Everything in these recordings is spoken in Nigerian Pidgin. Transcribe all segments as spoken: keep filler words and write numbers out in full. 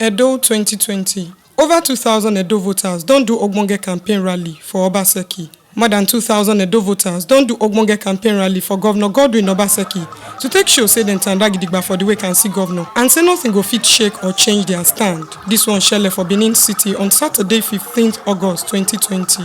Edo twenty twenty. Over two thousand Edo voters don do ogbonge campaign rally for Obaseki. More than two thousand Edo voters don do ogbonge campaign rally for Governor Godwin Obaseki to take show say dem tanda gidigba for the way can see governor and say nothing go fit shake or change their stand. This one shele for Benin City on Saturday, fifteenth August twenty twenty.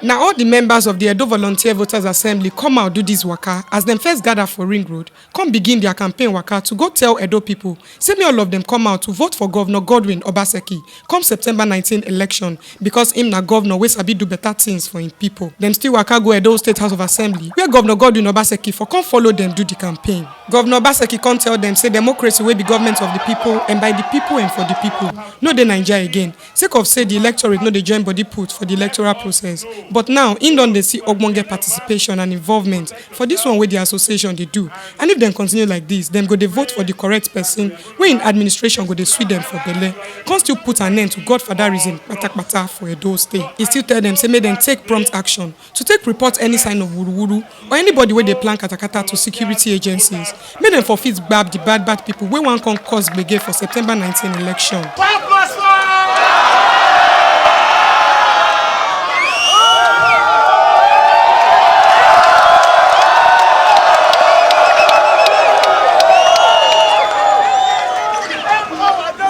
Na all the members of the Edo Volunteer Voters Assembly come out do this waka as dem first gather for Ring Road, come begin their campaign waka to go tell Edo people say make all of them come out to vote for Governor Godwin Obaseki come September nineteen election, because him na governor wey sabi do better things for him people. Dem still waka go Edo State House of Assembly, where Governor Godwin Obaseki for come follow dem do the campaign. Governor Obaseki come tell dem say democracy wey be government of the people and by the people and for the people no dey Naija again, sake of say the electorate no dey join body put for the electoral process. But now, im don dey see ogbonge participation and involvement for this one wey the association dey do. And if dem continue like this, dem go dey vote for the correct person wey im administration go dey sweet dem for belle, come still put an end to godfatherism kpatakpata for Edo State. E still tell dem say make dem take prompt action to take report any sign of wuruwuru or anybody wey dey plan katakata to security agencies, make dem for fit gbab the bad bad people wey wan come cause gbege for September nineteen election.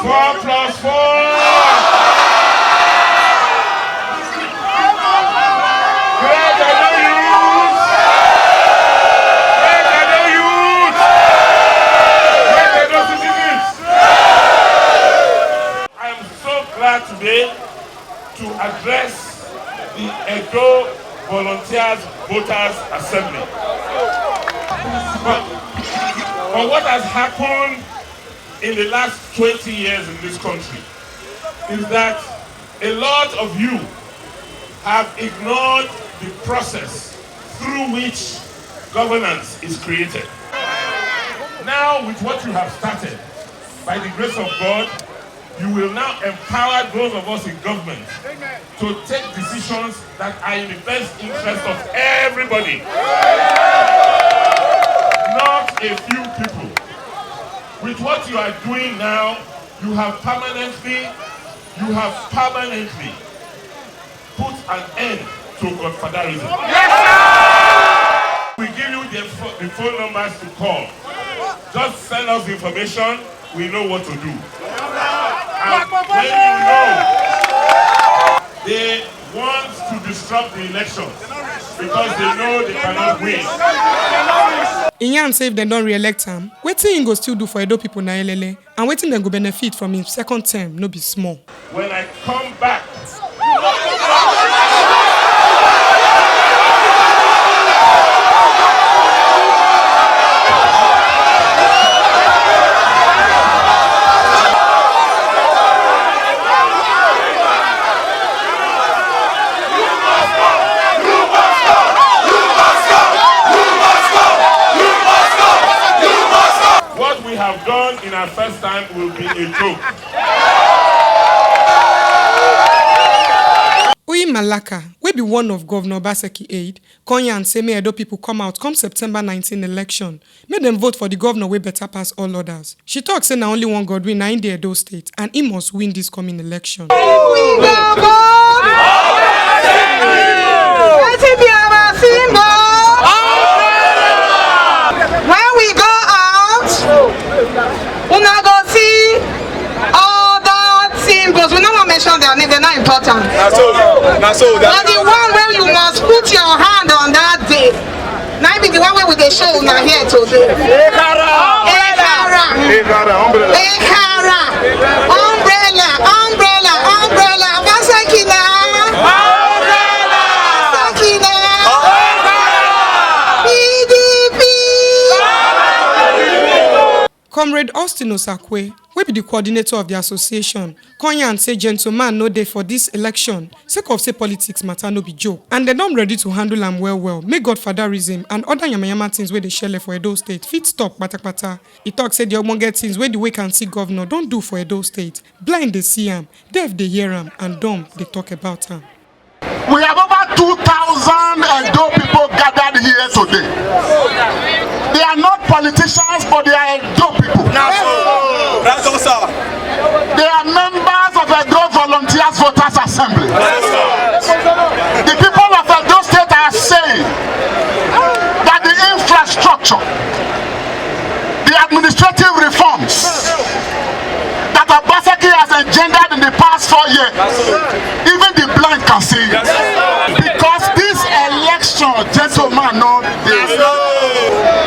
Four plus four. Great Edo youth! Great Edo youth! Great Edo citizens! I'm so glad today to address the Edo Volunteers Voters Assembly. But, but what has happened in the last twenty years in this country is that a lot of you have ignored the process through which governance is created. Now, with what you have started, by the grace of God, you will now empower those of us in government to take decisions that are in the best interest of everybody, not a few people. With what you are doing now, you have permanently, you have permanently put an end to godfatherism. We give you the, pho- the phone numbers to call. Just send us information. We know what to do. And when you know they want to disrupt the election because they know they cannot win. Im yarn say if dem don re-elect am, wetin im go still do for Edo people na elele, and wetin dem go benefit from im second term no be small. When I come back, what we have done in our first time will be a joke. Uyi Malaka, wey be one of Governor Obaseki aide, come yarn say make Edo people come out come September nineteen election, make dem vote for the governor wey better pass all others. She talk say na only one Godwin na im dey Edo State, and he must win this coming election. We go vote. Wetin be our symbol? When we go out, una go see other symbols. We no wan mention their name, they're not important. Na so, na so. But the one wey you must put your hand on that day, na im be the one wey we dey show una here today. Ekara. Ekara. Ekara, umbrella. Ekara. Umbrella, umbrella, umbrella. Obaseki na. Obaseki na. P D P. Comrade Austin Osakwe, wey be the coordinator of the association, come yarn say gentleman no dey for this election, sake of say politics matter no be joke, and dem don ready to handle am well well, make godfatherism and other yamayama things wey dey shele for Edo State fit stop patapata. He talk say the ogbonge things wey the wey can see governor don do for Edo State, blind dey see am, deaf dey hear am, and dumb dey talk about am. We have over two thousand Edo people gathered here today. They are not politicians, but they are Edo people. Na so. Na so, sir. They are members of Edo Volunteers Voters Assembly. The people of Edo State are saying that the infrastructure, the administrative reforms that Obaseki has engendered in the past four years, even the blind can see it. Because this election, gentlemen, no dey.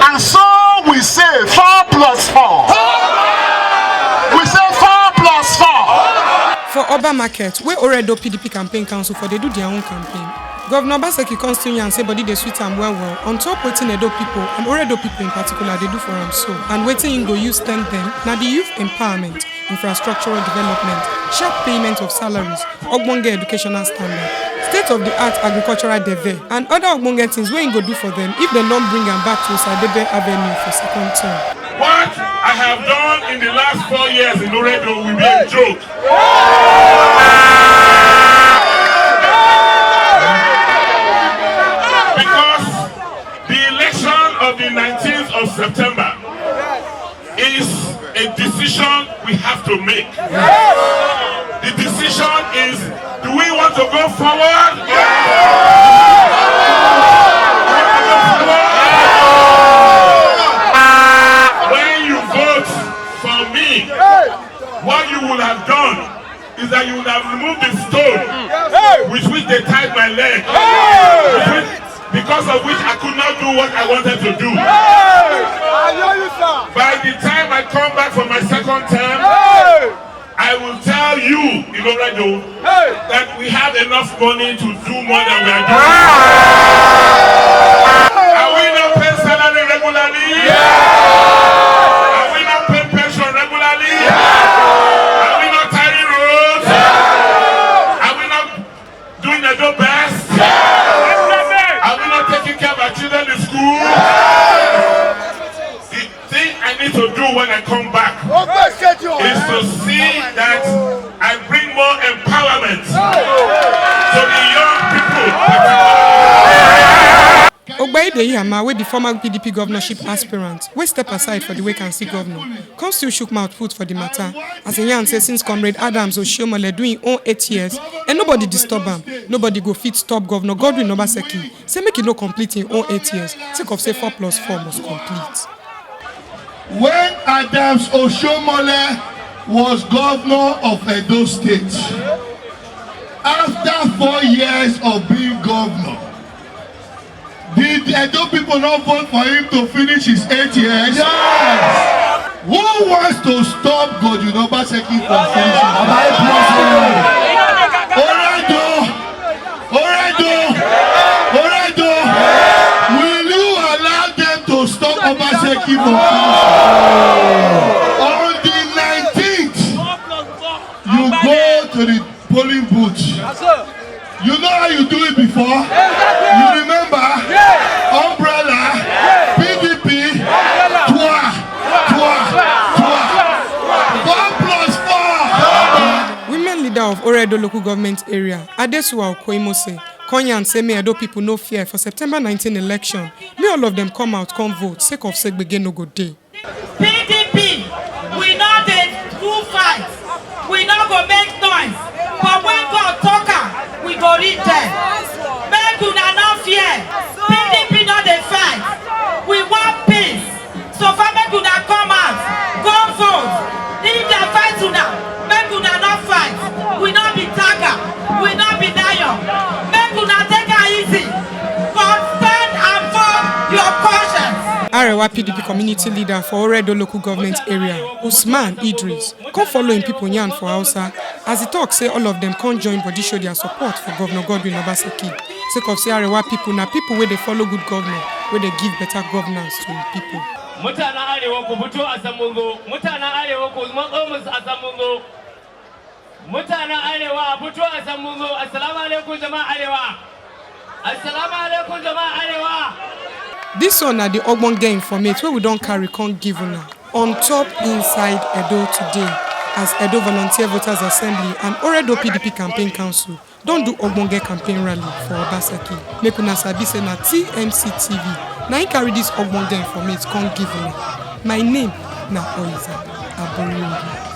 And so we say four plus four. We say four plus four. For Oba Market, where Oredo P D P campaign council for they do their own campaign. Governor Obaseki come still yarn say body dey sweet am well well on top wetin Edo people and Oredo people in particular dey do for am so, and wetin im go use thank dem na the youth empowerment, infrastructural development, sharp payment of salaries, ogbonge educational standard, state of the art agricultural deve and other ogbonge things wey im go do for dem if dem don bring am back to Osadebe Avenue for second term. What I have done in the last four years in Oredo will be a joke. Because the election of the nineteenth of September is a decision we have to make. The decision is, do we want to go forward? When you vote for me, what you would have done is that you would have removed the stone with which they tied my leg, with which, because of which I could not do what I wanted to do. By the time I come back for my second term, I will tell you, you know, right, though, that we have enough money to do more than we are doing. Are we not paying salary regularly? Are we not paying pension regularly? Are we not tiling roads? Are we not doing the job best? Are we not taking care of our children in school? The thing I need to do when I come back is to see that I bring more empowerment to the young people. Ogbei Ideyama, wey be former P D P governorship aspirant, wey step aside for the wake and see governor, come still shook mouth put for the matter as he yarn say since Comrade Adams Oshiomhole do im own eight years and nobody disturb am, nobody go fit stop Governor Godwin Obaseki say make e no complete im own eight years sake of say four plus four must complete. When Adams Oshiomhole was governor of Edo State, after four years of being governor, did Edo people not vote for him to finish his eight years? Yes. Who wants to stop Godwin Obaseki from finishing? Oredo, Oredo, Oredo, will you allow them to stop Obaseki from finishing? On the nineteenth, you go to the polling booth. You know how you do it before? You remember? Umbrella, P D P, twa, twa, twa. Four plus four. Women leader of Oredo local government area, Adesuwa Okoimose, come yarn say make Edo people no fear for September nineteen election. Make all of them come out, come vote, sake of say gbege no go dey. P D P, we no dey do fight, we no go make noise, but when God talk am, we go reach there. Make una no fear, P D P no dey fight, we want peace. So far make una come out, go vote. If dem fight una, make una no fight. We no be tiger, we no be lion. Make una take am easy, but stand and vote your conscience. Arewa P D P community leader for Oredo local government area, Usman Idris, come follow im people yarn for Hausa as he talk say all of them come join body show their support for Governor Godwin Obaseki. Sake of say Arewa people na people wey dey follow good governor, wey dey give better governance to im people. Mutanen Arewa ku fito a san mun zo, mutanen Arewa ku matso mu a san mun zo. Mutanen Arewa a fito a san mun zo. Assalamu alaikum jama'a Arewa. Assalamu alaikum jama'a Arewa. This one na the ogbonge informate wey we don carry come give una on top Inside Edo Today as Edo Volunteer Voters Assembly and Oredo P D P Campaign Council don do ogbonge campaign rally for Obaseki. Make una sabi say na T M C T V na im carry this ogbonge informate come give una. My name na Oiza Aboriori.